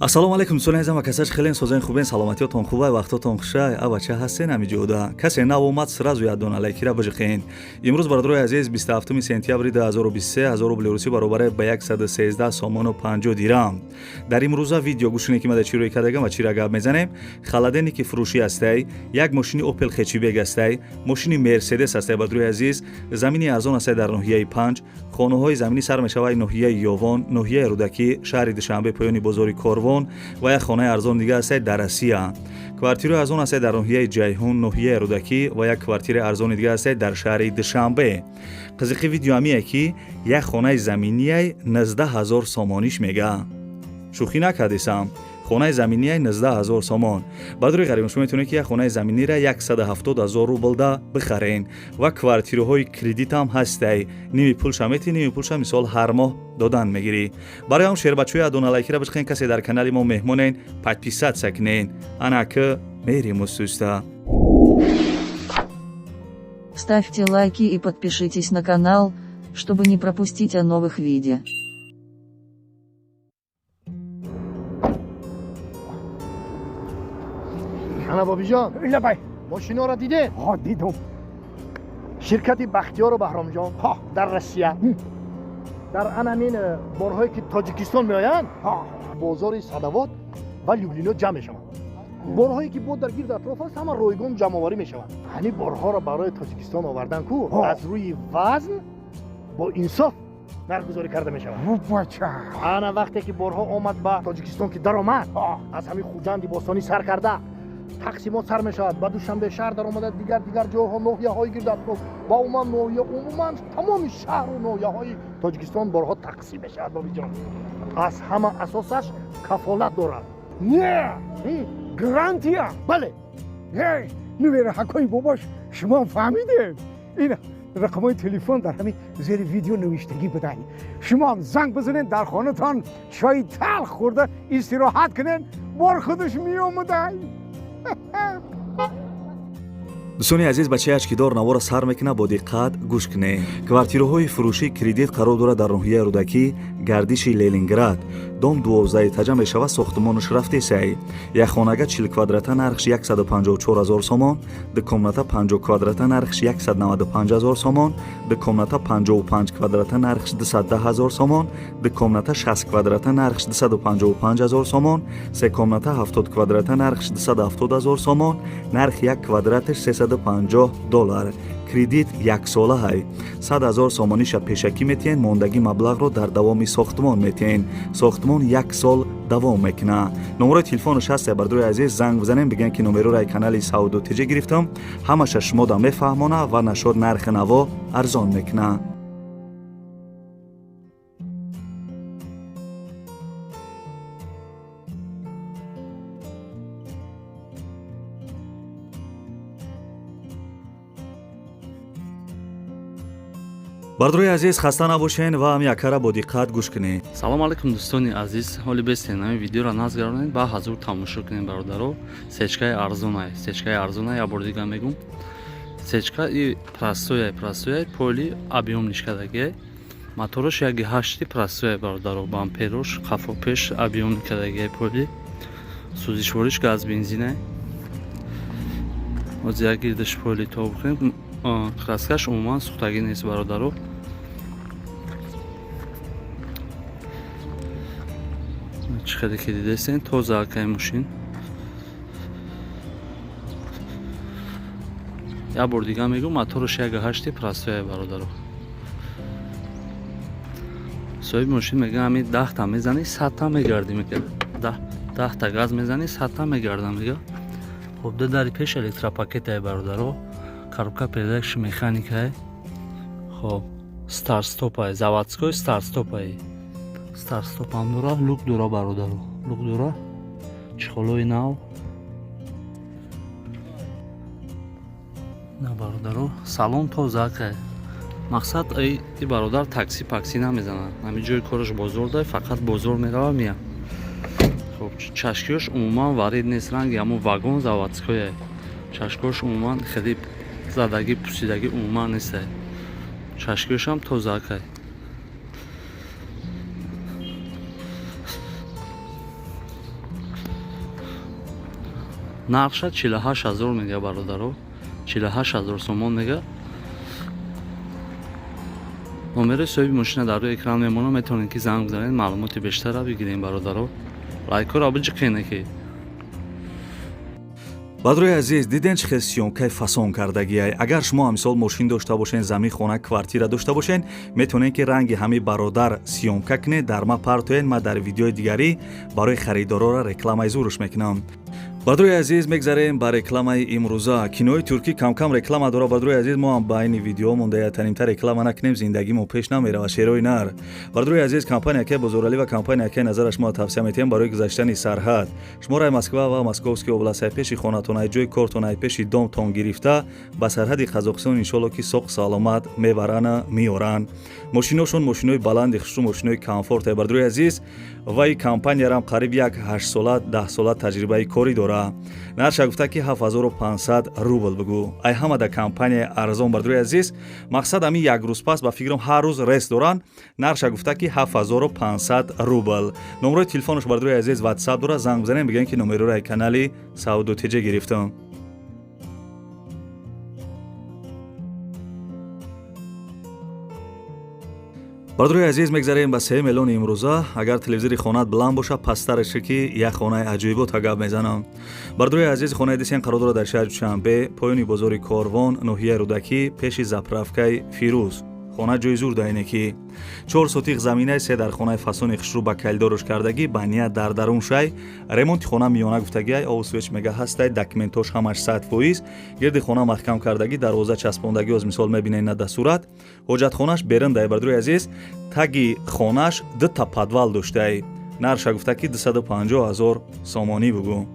Ассалому алайкум, дӯстони азизам ва касаш хелен созен, хубен, саломатиётон хубай, вақтотон хушай, авача ҳастен ҳамиҷода. Касе нав омад, сразу яддона лайкира бижиқен. Имрӯз, бародарои азиз, 27 сентябри 2023, 1000 рубли русӣ баробаре ба 113 сомону 50 дирам. Дар имрӯза видео гӯш кунед, ки ма дар чӣ рӯй кардагам ва чира гап мезанем. Холодильники фурӯшӣ ҳастай, як мошини Опел хэтчбек ҳастай, мошини Мерседес ҳастай, бародарои азиз, замини арзон ҳастай дар ноҳияи Панҷ, хонаҳои заминӣ сар мешавад ноҳияи Ёвон, ноҳияи Рӯдакӣ, шаҳри Душанбе, поёни бозори Корвон ва як хонаи арзон дига ҳастай дар Россия. Квартираи арзон ҳастай дар ноҳияи Ҷайҳун, ноҳияи Рӯдакӣ ва як квартираи арзони дига ҳастай дар шаҳри Душанбе. Қизиқи видео ҳамие, ки як хонаи заминияй 19 ҳазор сомониш мега. Шӯхӣ накардесам, хонаи заминияй 19 ҳазор сомон. Баъдури ғариб, шумо метавонед, ки як хонаи заминира 170 ҳазор рублда бихарен ва квартираҳои кредитам ҳастай. Ними пулша мети, ними пулша мисол ҳар моҳ додан мегирӣ. Барои ҳам шербачаҳои адоналайкира бишқен, касе дар канали мо меҳмонен, подписаться кунен. Анаки мерим устуста. Ставьте лайки и подпишитесь на канал, чтобы не пропустить о новых видео. Ана, бобиҷон. Лабай. Мошиноро дидед? Ҳо, дидум. Ширкати Бахтиёру Баҳромҷон дар Россия дар анамин борҳое, ки Тоҷикистон меоянд, бозори Садовод ва Люблино ҷамъ мешаванд. Борҳое, ки бо дар гирд атроф аст, ҳама ройгон ҷамъоварӣ мешаванд. Ҳамин борҳоро барои Тоҷикистон овардан ку аз рӯи вазн бо инсоф нархгузорӣ карда мешавад. Бача. Ана вақте ки борҳо омад ба Тоҷикистон, ки даромад, аз ҳамин Хуҷанди бостонӣ сар карда тақсимот сар мешавад, ба Душанбе шаҳр даромада, дигар дигар ҷойҳо, ноҳияҳои гирдатроф ва умуман ноҳия, умуман тамоми шаҳру ноҳияҳои Тоҷикистон борҳо тақсим мешавад. Бобиҷон, аз ҳама асосаш кафолат дорад. Не, гарантия. Бале. Нувераҳакои бобош, шумо фаҳмидед, ин рақамҳои телефон дар ҳамин зери видео навиштагӣ будай. Шумоам занг бизанед, дар хонатон чои талх хӯрда истироҳат кунед, бор худаш меомадай. Дӯстони азиз, бачаи ачкидор навора сар мекунад, бо диққат гӯш кунед. Квартираҳои фурӯшии кредит қарор дорад дар ноҳияи Рӯдакӣ, гардиши Ленинград, дом 12 этажа мешавад, сохтумонаш рафтесай. Як хонага 40 квадрата нархш 154 ҳазор сомон, ду комната 50 квадрата нархш 195 ҳазор сомон, ду комната 55 квадрата нархш 210 ҳазор сомон, ду комната 60 квадрата нархш 255 ҳазор сомон, се комната 70 квадрата нархш 270 ҳазор сомон, нархи як квадраташ 350 доллар. Кредит яксола ҳай. 100 ҳазор сомониша пешакӣ метиҳен, мондагӣ маблағро дар давоми сохтмон метиҳен. Сохтмон як сол давом мекунад. Номерои телефонаш ҳаст, бардори азиз, занг бизанем, бигӯем, ки номероро канали Савдо ТЖ гирифтам. Ҳамаша шумода мефаҳмона ва нашод нархи наво арзон мекунад. Бардорои азиз, хаста набошен ва ҳам якара бо диққат гӯш кунед. Салом алейкум, дӯстони азиз. Ҳоли бестен, ҳамин видеоро назгаронед, ба ҳазур тамошо кунед, бародаро. Сечкаи арзонай, сечкаи арзонай. Як бор дига мегум, сечка и простой, простой, поли объём нишкадагиай, мотораш яки ҳашти простой, бародаро, бамперош қафо пеш объём никадагиай, поли сӯзишвориш газ бензинай. Ҳозир як гирдаш поли то бикунем. Краскаш умуман сӯхтагӣ нест, бародаро. Чӣ хеле ки дидестен, тоза акай мошин. Як бор дига мегӯм, мотораш як ҳашти простой, бародаро. Соҳиби мошин мега, ҳами 10-та мезанӣ, 100-та мегардӣ, мега, 10-та газ мезанӣ, 100-та мегардам, мега. Хоб, ду дари пеш электропакетае, бародаро, коробка передачи механикае. Хоб, старт-стопае, заводской старт-стопае, старт-стопам дора, люк дора, бародаро, люк дора, чехолои нав на, бародаро, салон тоза акай. Мақсад, и бародар такси пакси намезанад, ҳамин ҷои кораш бозор дай, фақат бозор мерава, мия. Хоб, чашкиёш умуман варид нест, ранги ҳамун вагон заводское. Чашкош умуман хеле задагӣ, пусидагӣ умуман нестай, чашкиёшам тоза акай. Нархша 48 000 мега, бародаро, 48 000 сомон мега. Номери соҳиби мошина дар рӯи экран мемонад, метавонед, ки занг бизанед, маълумоти бештарро бигирем. Бародаро, лайкҳоро биҷиқене ки. Бародарои азиз, диден, чӣ хел съёмкаи фасон кардагиай? Агар шумо ҳамисол мошин дошта бошен, замин, хона, квартира дошта бошен, метавонед, ки ранги ҳами бародар съёмка кунед, дар ма партоен. Ма дар видеои дигарӣ барои харидорора рекламаи зурш мекунам. Бародарои азиз, мегзарем ба рекламаи имрӯза. Кинои туркӣ камкам реклама дора, бародарои азиз. Мо ҳам байни видео монда танимта реклама накунем, зиндагимо пеш намерава, шерои нар. Бародарои азиз, компания ке Бозоралӣ ва компания ке Назара шумо тавсия метиҳем барои гузаштани сарҳад. Шуморо Москва ва Московский областҳои пеши хонатон, ай ҷои кортон, ай пеши домтон гирифта, ба сарҳади Қазоқистон иншоалло, ки соқ саломат мебарана, меоранд. Мошиношон мошинои баланди хушрӯ, мошинои комфорте, бародарои азиз. Ва и компаниярам қариб як 8 сола, 10 сола таҷрибаи корӣ дора. Нарша гуфта, ки 7500 рубл бигӯ. Ай ҳама да компанияи арзон, бародарои азиз. Мақсад, ҳамин як рӯз пас, ба фикрам, ҳар рӯз рейс доранд. Нарша гуфта, ки 7500 рубл. Номерои телефонаш, бародарои азиз, Ватсап дора. Занг бизанем, бигӯем, ки номероро ай канали Сауду Тиҷе гирифтам. Бародарои азиз, мегзарем ба сеюм эълони имрӯза. Агар телевизори хонат баланд боша, пасттараше, ки як хонаи аҷоибота гап мезанам. Бародарои азиз, хонаи дисен қарор дорад дар шаҳри Душанбе, поёни бозори Корвон, ноҳияи Рӯдакӣ, пеши заправкаи Фирӯз. Хона ҷои зур даине, ки 4 сотих заминаи, се дар хонаи фасони хушрӯ ба калидорош кардагӣ, баня дар дарун шай. Ремонти хона миёна гуфтагиай, обу свет мега ҳастай, документош ҳамаш 100%. Гирди хона маҳкам кардагӣ, дарвоза часпондагӣ, оз мисол мебинед на да сурат. Ҳоҷатхонаш берундай, бародарои азиз. Таги хонаш дута подвал доштай. Нарша гуфта, ки 250 ҳазор сомонӣ бугӯ.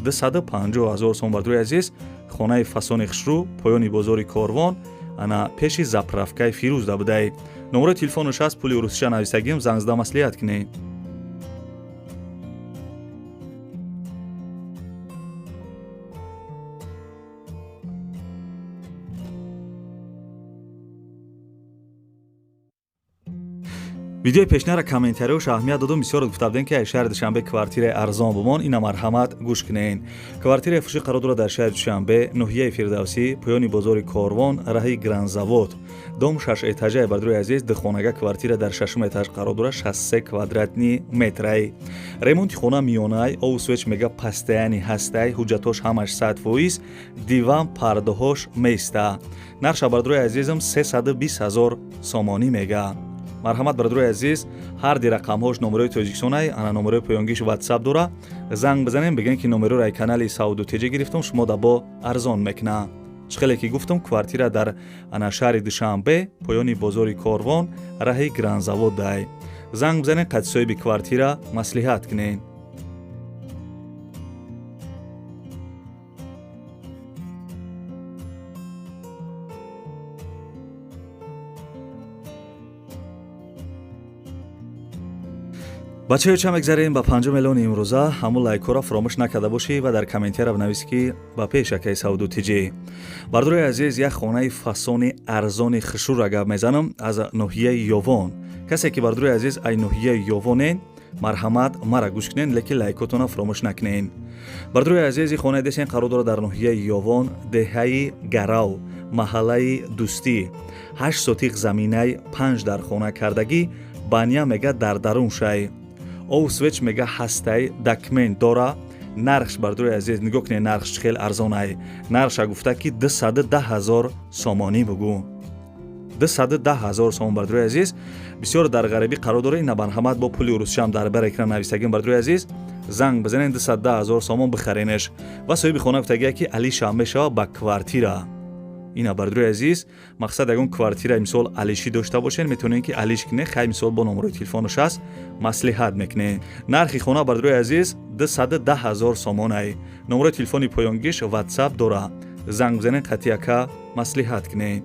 250 ҳазор сом, бародарои азиз. Хонаи фасони хушрӯ, поёни бозори Корвон, ана пеши заправкаи Фирӯз да будай. Номерои телефонаш ҳаст, пули русиша нависагим, занг зада маслиҳат кунед. Видеои пешнара комментариёш аҳамият додум. Бисёр гуфта будем, ки ай шаҳри Душанбе квартираи арзон бумон. Ина, марҳамат, гӯш кунен. Квартираи фурӯшӣ қарор дорад дар шаҳри Душанбе, ноҳияи Фирдавсӣ, поёни бозори Корвон, раҳи Гранзавод, дом шаш этажаи. Бародарои азиз, духонага квартира дар шашум этаж қарор дорад, 63 квадратный метрай. Ремонти хона миёнай, обу свет мега постоянный ҳастай, ҳуҷҷатош ҳамаш 100%, диван, пардаҳош места. Нарша, бародарои азизам, 320 ҳазор сомонӣ мега. Марҳамат, бародарои азиз, ҳар ди рақамҳош номерои тоҷикистонай, ана номерои поёнгиш Ватсап дора. Занг бизанем, бигӯем, ки номероро ай канали Сауду Теҷа гирифтум, шумо да бо арзон мекуна. Чӣ хеле ки гуфтум, квартира дар ана шаҳри Душанбе, поёни бозори Корвон, раҳи Гранзавод дай. Занг бизанем, қати соҳиби квартира маслиҳат кунед. Бачаё, ча мегзарем ба панҷум эълони имрӯза. Ҳамун лайкҳоро фаромӯш накарда бошӣ ва дар комментария бинависӣ, ки ба пеш, акаи Сауду Тиҷӣ. Бародарои азиз, як хонаи фасони арзони хушрӯра гап мезанам аз ноҳияи Ёвон. Касе ки, бародарои азиз, ай ноҳияи Ёвонен, марҳамат, мара гӯш кунен, лекин лайкотона фаромӯш накунен. Бародарои азиз, и хонаи десен қарор дорад дар ноҳияи Ёвон, деҳаи Гарав, маҳаллаи Дӯстӣ. 8 сотиқ заминай, панҷ дар хона кардагӣ, баня мега дар дарун шай, обу свет мега ҳастай, документ дора. Нархш, бародарои азиз, нигоҳ кунед, нархш чӣ хел арзонай. Нархша гуфта, ки 210 ҳазор сомонӣ бугӯ. 210 ҳазор сомон, бародарои азиз. Бисёр дар ғарибӣ қарор дора. Ина, марҳамат, бо пули русишам дар бар экран нависагим. Бародарои азиз, занг бизанед, 210 ҳазор сомон бихаренеш. Ва соҳиби хона гуфтагия, ки алишам мешава ба квартира. Ина, бародарои азиз, мақсад, ягон квартира мисол алишӣ дошта бошед, метавонед, ки алиш кунед. Хай, мисол, бо номерои телефонаш аст, маслиҳат мекунед. Нархи хона, бародарои азиз, 210 ҳазор сомонай. Номерои телефони поёнгиш Ватсап дора. Занг бизанед, қатъи маслиҳат кунед.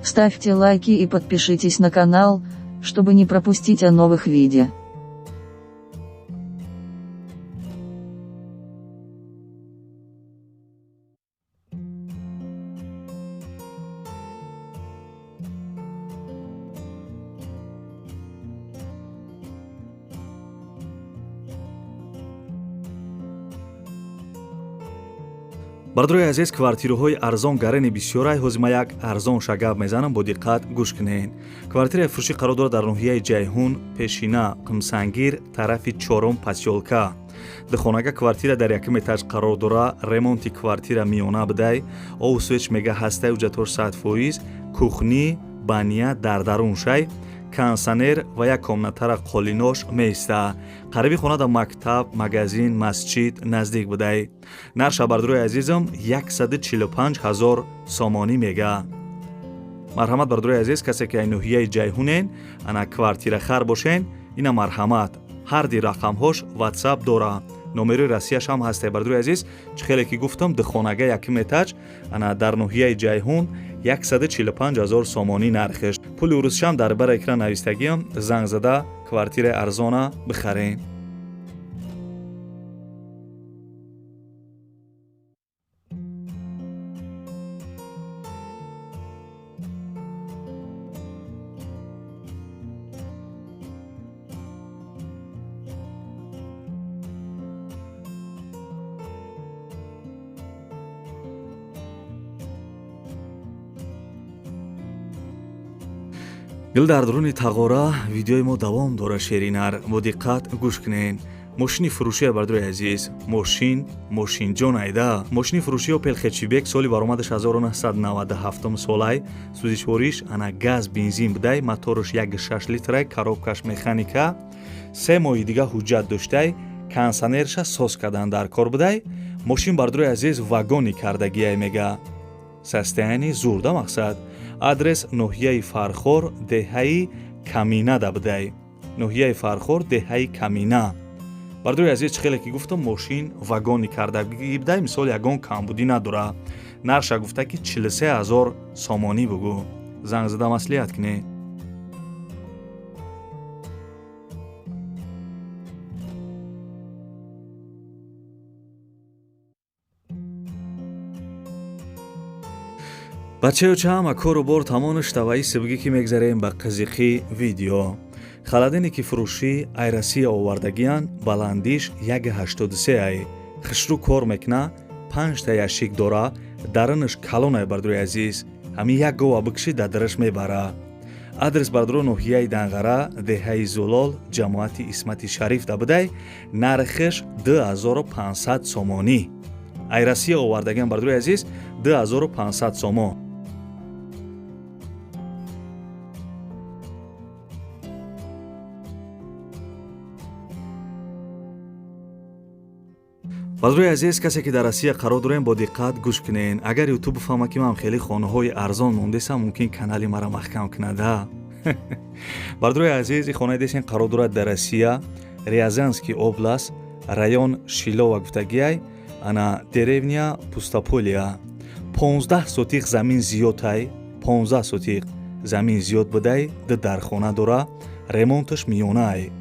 Ставьте лайки и подпишитесь на канал, чтобы не пропустить о новых видео. Бародарои азиз, квартираҳои арзон гарени бисёрай. Ҳозир ма як арзон шагаб мезанам, бо диққат гӯш кунед. Квартираи фурӯшӣ қарор дорад дар ноҳияи Ҷайҳун, пешина Қумсангир, тарафи чорум посёлка. Духонага квартира дар якум этаж қарор дора. Ремонти квартира миёна будай, обу свет мега ҳастай, ҳуҷҷатҳош 100%, кухни, баня дар даруншай, кондитсионер ва як комнатара қолинош меиста. Қариби хона да мактаб, магазин, масҷид наздик будай. Нарша, бародарои азизам, 145 ҳазор сомонӣ мега. Марҳамат, бародарои азиз, касе ки ай ноҳияи Ҷайҳунен, ана квартирахар бошен, ина марҳамат. Ҳарди рақамҳош ватсап дора, номерои Россияш ҳам ҳастай. Бародарои азиз, чӣ хеле ки гуфтам, духонага, якум этаж, ана дар ноҳияи Ҷайҳун, 145 ҳазор сомонӣ нархеш. Пули урусшам дар бар экран навистагиам. Занг зада квартираи арзона бихарем. Гил дар дуруни тағора видеои мо давом дора. Шеринар, бо диққат гӯш кунед. Мошини фурӯшия, бародарои азиз, мошин мошинҷон айда. Мошини фурӯши Опел Хэтчбек, соли баромадаш 1997 солай, сӯзишвориш ана газ, бензин будай, моторш 1,6 литрай, коробкаш механика, 3 моҳи дига ҳуҷҷат доштай, кондитсионерша соз кардан дар кор будай. Мошин, бародарои азиз, вагони кардагиай мега, состояние зурда. Мақсад, адрес ноҳияи Фархор, деҳаи Каминада будай. Ноҳияи Фархор, деҳаи Камина. Бародарои азиз, чӣ хеле ки гуфтам, мошин вагони кардагӣ будай, мисол, ягон камбудӣ надора. Нарша гуфта ки 43 ҳазор сомонӣ бугӯ. Занг зада маслиҳат кунед. Бачаё, чаҳама кору бор тамонаш таваи сибгӣ ки мегзарем ба қизиқи видео. Холодильники фурӯшӣ ай Россия овардагиян, баландиш 1,83 ай, хушрӯ кор мекуна, панҷта ящик дора, дарунаш калонай. Бародарои азиз, ҳамин як гова бикши, дар дараш мебара. Адрес, бародаро, ноҳияи Данғара, деҳаи Зулол, ҷамоати Исмати Шариф да будай. Нархиш 2500 сомонӣ. Ай Россия овардагиан, бародарои азиз, 2500 сомон. Бародарои азиз, касе ки дар Россия қарор дорем, бо диққат гӯш кунен. Агар Ютуб бифаҳма, ки ман хеле хонаҳои арзон мондесам, мумкин канали мара маҳкам кунада. Бародарои азиз, и хонаи десен қарор дорад дар Россия, Рязанский область, район Шилова гуфтагиай, ана деревня Пустополия. 15 сотих замин зиёдтай, 15 сотих замин зиёд будай, ду дархона дора, ремонташ миёнаай,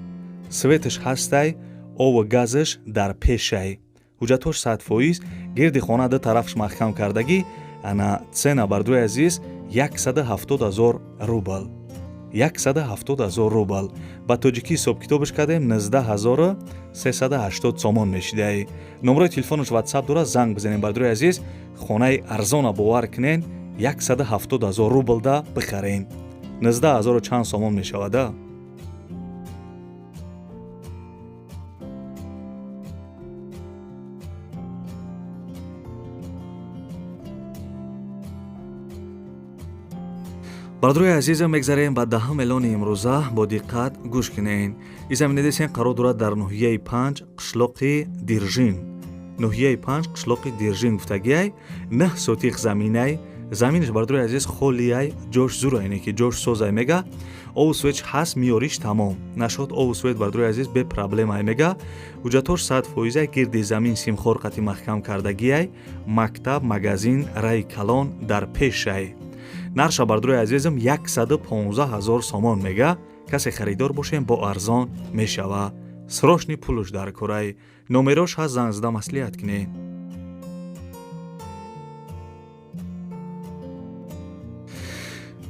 светаш ҳастай, обу газаш дар пешай, ҳуҷҷатҳош 100%, гирди хона ду тарафш маҳкам кардагӣ. Ана цена, бародарои азиз, 170 ҳазор рубл, 170 ҳазор рубл. Ба тоҷикӣ ҳисобкитобаш кардем, 19 380 сомон мешидай. Номрои телефонаш ватсап дорад, занг бизанем. Бародарои азиз, хонаи арзона бовар кунен, 170 ҳазор рублда бихарен, 19 ҳазору чанд сомон мешавада. Бародарои азизам, мегзарем ба даҳум эълони имрӯза, бо диққат гӯш кунен. И замина десен қарор дорад дар ноҳияи Панҷ, қишлоқи Диржин. Ноҳияи Панҷ, қишлоқи Диржин гуфтагиай, 9 сотих заминай. Заминаш, бародарои азиз, холияй, ҷош зурайне ки ҷош созай мега, обу светш ҳаст, меёриш тамом нашод, обу свет, бародарои азиз, бепроблемай мега, ҳуҷҷатҳош 100%, гирди замин симхор қати маҳкам кардагиай, мактаб, магазин, раи калон дар пешай. Нарша, бародарои азизам, 115 ҳазор сомон мега. Касе харидор бошем, бо арзон мешава, срочный пулуш дар корай. Номерош ҳаст, занг зада маслиҳат кунед.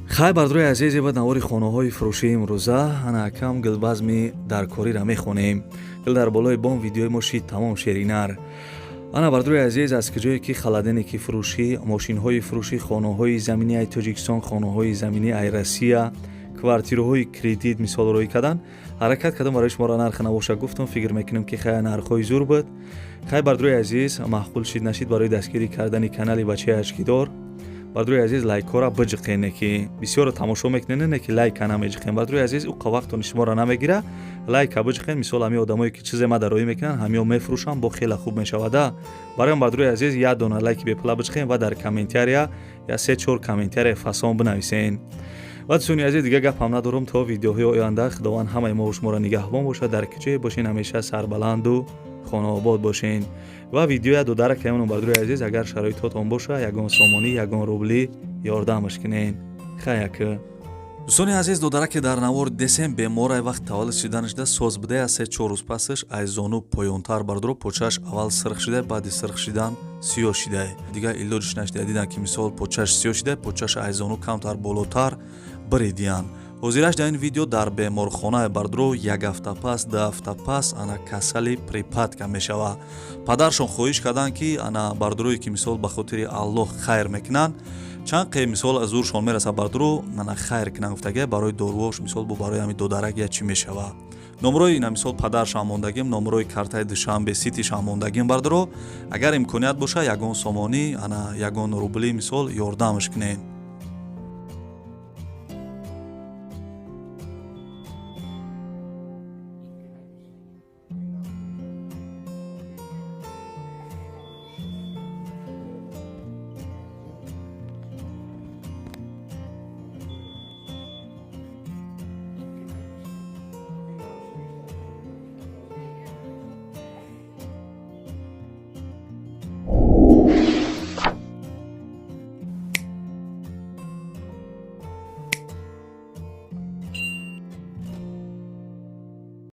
Хай, бародарои азизе, ба навори хонаҳои фурӯшии имрӯза ана акам гилбазми даркориро мехонем. Гил дар болои бом видеои мо шид тамом. Шеринар. Ана, бардорои азиз, аз куҷое ки холодильники фурӯшӣ, мошинҳои фурӯшӣ, хонаҳои заминӣ ай Тоҷикистон, хонаҳои заминӣ ай Россия, квартираҳои кредит, мисол, роҳӣ кардан, ҳаракат кардам, барои шуморо нарх набоша гуфтам. Фикр мекунем, ки хай, нархҳои зур буд. Хай, бардорои азиз, маъқул шид, нашид, барои дастгирӣ кардани канали бачаи ашкидор, бардорои азиз, лайкҳоро биҷиқене, ки бисёро тамошо мекунене, не ки лайка намеҷиқен. Бардорои азиз, уқа вақтони шуморо намегира, лайка биҷиқен. Мисол, ҳамин одамое ки чизе ма дароӣ мекунанд, ҳамиё мефурӯшанд, бо хеле хуб мешавада. Барои бардорои азиз, як дона лайки бепула биҷиқен ва дар комментария я се чор комментария фасон бинависен. Ва, дӯстони азиз, дига гапам надорам. То видеоҳои оянда Худованд ҳамаи мо шуморо нигаҳбон бошад. Дар куҷое бошен, ҳамеша сарбаланду хонаобод бошен. Ва видеоя додарак каёнам, бардорои азиз, агар шароитотон боша, ягон сомонӣ, ягон рублӣ ёрдамаш кунен. Хаяка, дӯстони азиз, додараке дар навор десем, беморай, вақт таваллуд шиданашда соз буде. Аз 3-4 рӯз пасаш аз зону поёнтар, бардоро, почааш аввал сирх шида, баъди сирх шидан сиёҳ шида, дигар илоҷиш нашида. Дидан, ки мисол почааш сиёҳ шида, почааш аз зону камтар болотар биридиянд. Ҳозираш дар ин видео дар беморхона, бардоро, як ҳафта пас, 2 ҳафта пас ана касали припадка мешава. Падаршон хоҳиш карданд, ки ана бардорое ки мисол ба хотири Аллоҳ хайр мекунанд, чанд қе мисол аз зуршон мераса, бардоро, ана хайр кунанд, гуфтага, барои доруош, мисол, бо барои ҳами додарак я чӣ мешава. Номрои ина, мисол, падаршам мондагим, номрои картаи Душанбе Ситишам мондагим. Бардоро, агар имконият боша, ягон сомонӣ, ана ягон рубли, мисол, ёрдамаш кунед.